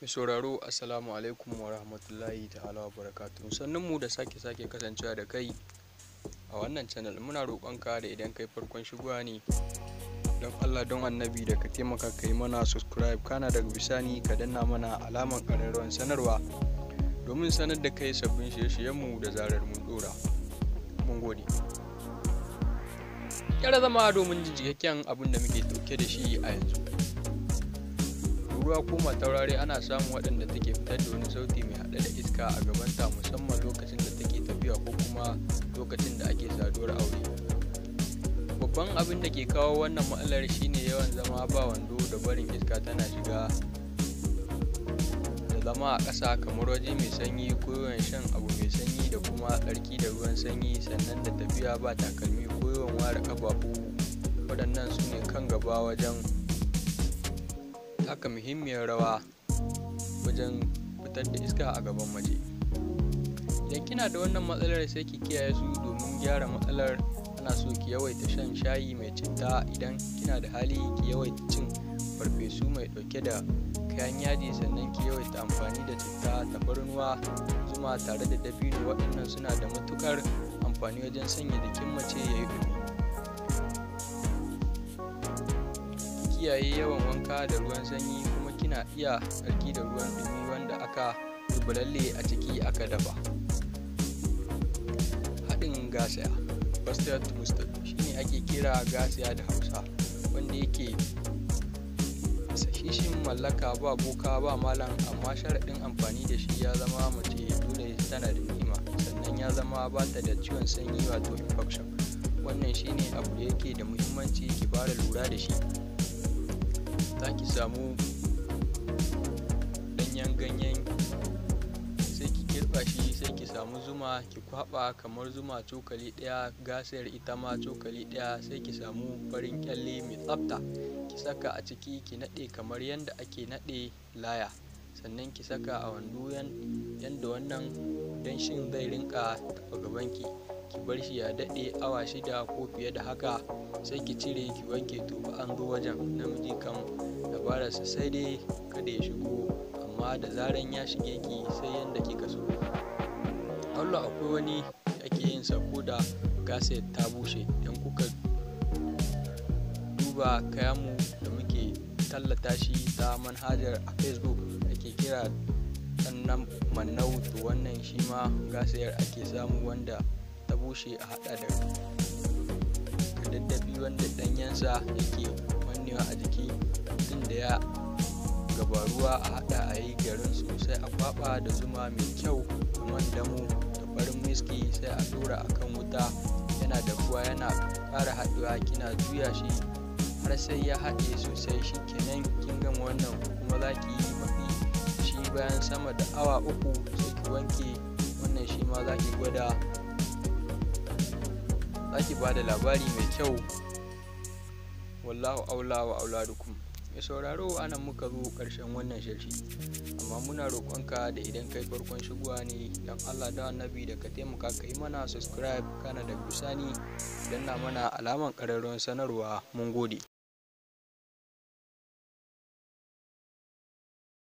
Mai sauraro, assalamu alaikum wa rahmatullahi ta'ala wa barakatuhu. Sannun mu da sake kasancewa da kai a wannan channel. Muna roƙonka da idan kai farkon shigowa ne, don Allah don annabi da ka taimaka ka yi mana subscribe, kana daga bisani ka danna mana alaman ƙararrawar sanarwa domin sanar da kai sabbin shirye-shiryenmu da zarar mun ɗora. Mun gode. Kyara zama domin jin cikakken abin da muke ɗauke da shi a yanzu. Ruwa ko mataurare ana samun waɗanda take fitar da wani sauti mai haɗe da iska a gabanta, musamman lokacin da take tafiya ko kuma lokacin da ake saduwar aure. Babban abin da ke kawo wannan matsalar shine yawan zama ba wando da barin iska tana shiga, da zama a ƙasa kamar waje mai sanyi, ko yawan shan abu mai sanyi, da kuma tsarki da ruwan sanyi, sannan da tafiya ba takalmi ko yawan ware ƙafafu. Waɗannan su ne kan gaba wajen taka muhimmiyar rawa wajen fitar da iska a gaban mace. Idan kina da wannan matsalar, sai ki kiyaye su domin gyara matsalar. Ana so ki yawaita shan shayi mai citta. Idan kina da hali, ki yawaita cin farfesu mai ɗauke da kayan yaji, sannan ki yawaita amfani da citta, tafarnuwa, zuma tare da dabino. Waɗannan suna da matuƙar amfani wajen sanya jikin mace ya yi ɗumi. Kiyaye yawan wanka da ruwan sanyi, kuma kina iya tsarki da ruwan ɗumi wanda aka zuba lalle a ciki aka dafa. Haɗin gasaya, bastard mustard, shine ake kira gasaya da Hausa, wanda yake sashishin mallaka ba boka ba malam, amma sharaɗin amfani da shi ya zama mace dole tana da ni'ima, sannan ya zama ba ta da ciwon sanyi wato infection. Wannan shine abu da yake da muhimmanci ki fara lura da shi. Za ki samu ɗanyen ganyen, sai ki kirɓa shi, sai ki samu zuma ki kwaɓa, kamar zuma cokali ɗaya, gasayar ita ma cokali ɗaya, sai ki samu farin ƙyalle mai tsafta ki saka a ciki, ki naɗe kamar yadda ake naɗe laya, sannan ki saka a wando yadda wannan danshin zai rinƙa taɓa gabanki. Ki bar shi ya daɗe awa 6 ko fiye da haka, sai ki cire ki wanke. To fa an zo wajen. Namiji kam dabararsa sai dai kada ya shigo, amma da zaran ya shige ki, sai yanda kika so. Allah, akwai wani da ake yin sa ko da gasayar ta bushe. Idan kuka duba kayanmu da muke tallata shi ta manhajar a Facebook ake kira ɗannan mannau, to wannan shi ma gasayar ake samu wanda ta bushe, a haɗa da kadaddafi wanda ɗanyensa yake mannewa a jiki tun da ya gabaruwa, a haɗa a yi garin su, sai a kwaɓa da zuma mai kyau da man damo da farin miski, sai a ɗora a kan wuta yana dafuwa, yana ƙara haɗewa, kina juya shi har sai ya haɗe sosai. Shikenan, kin gama wannan. Kuma za ki yi mafi shi bayan sama da awa 3, sai ki wanke. Wannan shi ma za ki gwada, za ki ba da labari mai kyau. Wallahu aula wa auladukum. Mai sauraro, anan muka zo ƙarshen wannan shirshi, amma muna roƙonka da idan kai farkon shigowa ne, don Allah da annabi da ka taimaka ka yi mana subscribe, kana da bisani danna mana alaman ƙararrawar sanarwa. Mun gode.